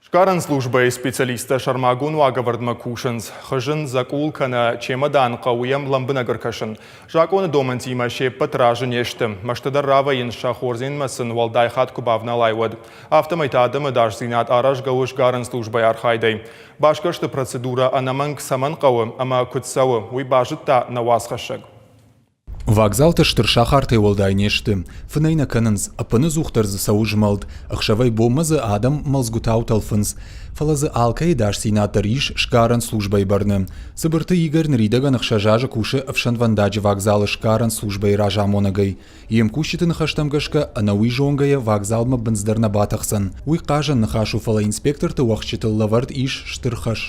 Сгарӕн службӕйы специалисттӕ сӕрмагонд уагӕвӕрдмӕ кусынц. Хызын, дзӕкъул кӕнӕ чемодан хъӕуы йӕм лӕмбынӕг ӕркӕсын. Закъоны домӕнтимӕ се ппӕт разы не сты. Мӕстыдӕр равӕййынц сӕ хордзенмӕ сын уӕлдай хатт куы бавналай, уӕд. Афтӕмӕй та адӕмы ӕдасдзинад аразгӕ у сгарӕн службӕйы архайдӕй. Басгӕрсты процедурӕ ӕнӕмӕнг цӕмӕн хъӕуы ӕмӕ куыд цӕуы, уый базыдта нӕ уацхӕссӕг. Вагзалтӕ стыр сахартӕй уӕлдай не сты, фынӕй нӕ кӕнынц, ӕппынӕдзухдӕр дзы цӕуы змӕлд, ӕхсӕвӕй-бонмӕ дзы адӕм мӕлдзгуытау тӕлфынц. Фӕлӕ дзы алкӕйы ӕдасдзинад дӕр ис сгарӕн службӕйы бӕрны. Цыбырты Игорь ныридӕгӕн 6 азы кусы ӕфсӕнвӕндаджы вагзалы сгарӕн службӕйы разамонӕгӕй. Йе мкусджыты ныхӕстӕм гӕсгӕ, ӕнӕуый зонгӕйӕ вагзалмӕ бындз дӕр нӕ батӕхдзӕн. Уый хъазӕн ныхас у, фӕлӕ инспекторты уӕхсчытыл лӕвӕрд ис стыр хӕс.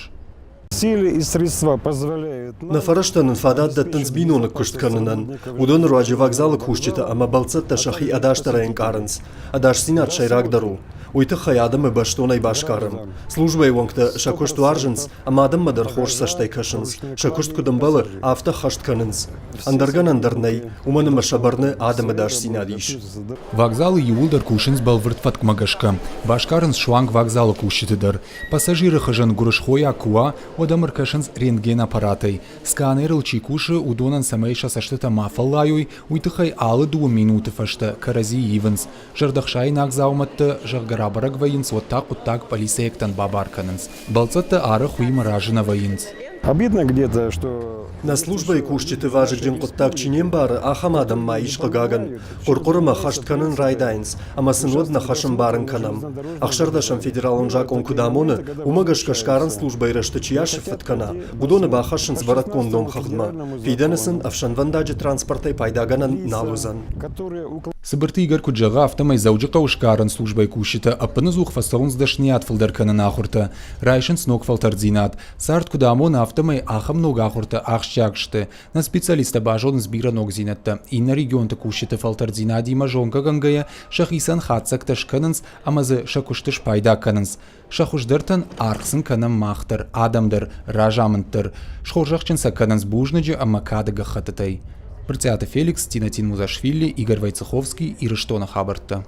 Нӕ фӕрӕзтӕ нын фадат дӕттынц биноныг куыст кӕнынӕн. Уыдоны руаджы вокзалы кусджытӕ ӕмӕ бӕлццӕттӕ сӕхи ӕдасдӕрӕй ӕнкъарынц. Ӕдасдзинад сӕйрагдӕр у. Уый тыххӕй адӕмы бӕстонӕй басгарӕм. Службӕйы уӕнгтӕ сӕ куыст уарзынц ӕмӕ адӕммӕ дӕр хорз цӕстӕй кӕсынц. Сӕ куыст куыд ӕмбӕлы, афтӕ ӕххӕст кӕнынц. Ӕндӕр гӕнӕн дӕр нӕй, уымӕн ӕмӕ сӕ бӕрны адӕмы ӕдасдзинад ис. Вокзалы иууылдӕр кусынц бӕлвырд фӕткмӕ гӕсгӕ. Басгарынц суанг вокзалы кусджыты дӕр. Пассажиры хызын гуырысхойаг куы уа, уӕд ӕм ӕркӕсынц рентген-аппаратӕй. Сканерыл чи кусы, уыдонӕн цӕмӕй сӕ цӕстытӕ ма фӕллайой, уый тыххӕй алы дыууӕ минуты фӕстӕ кӕрӕдзи ивынц. Зӕрдӕхсаинаг дзаумӕттӕ, зӕгъгӕ, рабӕрӕг вӕййынц, уӕд та хъуыддаг пъӕлицӕйӕгтӕн бабар кӕнынц. Бӕлццӕттӕ арӕх уыимӕ разы нӕ вӕййынц. Обидно где-то, что Нӕ службӕйы кусджыты вазыгджын хъуыддаг чи не мбары, ахӕм адӕм ма ис, хъыгагӕн. Хъуыр-хъуырымӕ хӕст кӕнын райдайынц, ӕмӕ сын уӕд нӕ хӕс ӕмбарын кӕнӕм. Ӕхсӕрдӕсӕм федералон закъон куыд амоны, уымӕ гӕсгӕ сгарӕн службӕйы рӕзты чи асыффыт кӕна, уыдоны бахӕссынц бӕрӕггонд номхыгъдмӕ. Фидӕны сын ӕфсӕнвӕндаджы транспортӕй пайдагӕнӕн нал уыдзӕн. Цыбырты Игорь куыд зӕгъы, афтӕмӕй Дзӕуджыхъӕуы сгарӕн службӕйы кусджытӕ ӕппынӕдзух фӕцӕуынц дӕсныйад фылдӕр кӕнын ахуыртӕ, райсынц ног фӕлтӕрддзинад. Цард куыд амоны, афтӕмӕй ахӕм ног ахуыртӕ ахсджиаг сты. Нӕ специалисттӕ базонынц бирӕ ногдзинӕдтӕ. Иннӕ регионты кусджыты фӕлтӕрддзинадимӕ зонгӕгӕнгӕйӕ сӕхицӕн хатдзӕгтӕ скӕнынц ӕмӕ дзы сӕ куысты спайда кӕнынц. Сӕ хуыздӕртӕн аргъ сын кӕнӕм мах дӕр, адӕм дӕр, разамынд дӕр. Схорзӕхджын сӕ кӕнынц бузныджы ӕмӕ кады гӕххӕттытӕй. Брытъиаты Феликс, Тинатин Музашвили, Игорь Войцеховский, Ирыстоны хабӕрттӕ.